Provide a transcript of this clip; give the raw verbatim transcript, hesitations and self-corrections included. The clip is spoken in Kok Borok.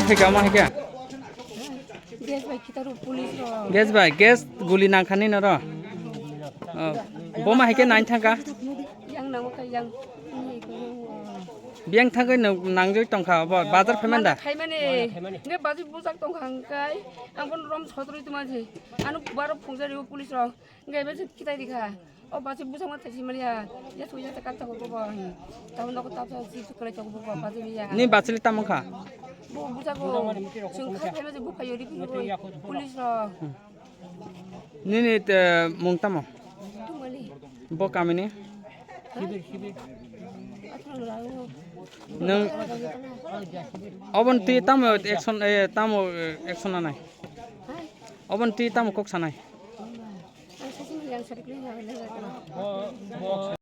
Hika ma hika? Gas bai khitaru police rok. Gas bai, gas guli nangkhani noro. Oh, boma hike nine thangka? Yang namo ka yang. Biyang thangkai nang-, nangjoi tongkha, bo bazar phaimanda? Phaimani. Nge bazar bujak tongkha hangkai. Ang pon rom sotroi tumaji. Anu baro phungjari o police rok. Nge be kitai dikha. O bazar bujak ma thaisi maliya. Ya thu ya ta kap ta ko bo. Tamo noko tap ta si tu kala chok bo bazar ya. Ni bazar tamo kha? Bo bujak o. Sung kha phaimani bo phayori police rok. Nini te mung tamo? Tumali. Bo kamini? Nwng obon twi tamo action, eh, tamo, eh, action nanai? Obon twi tamo kok sanai?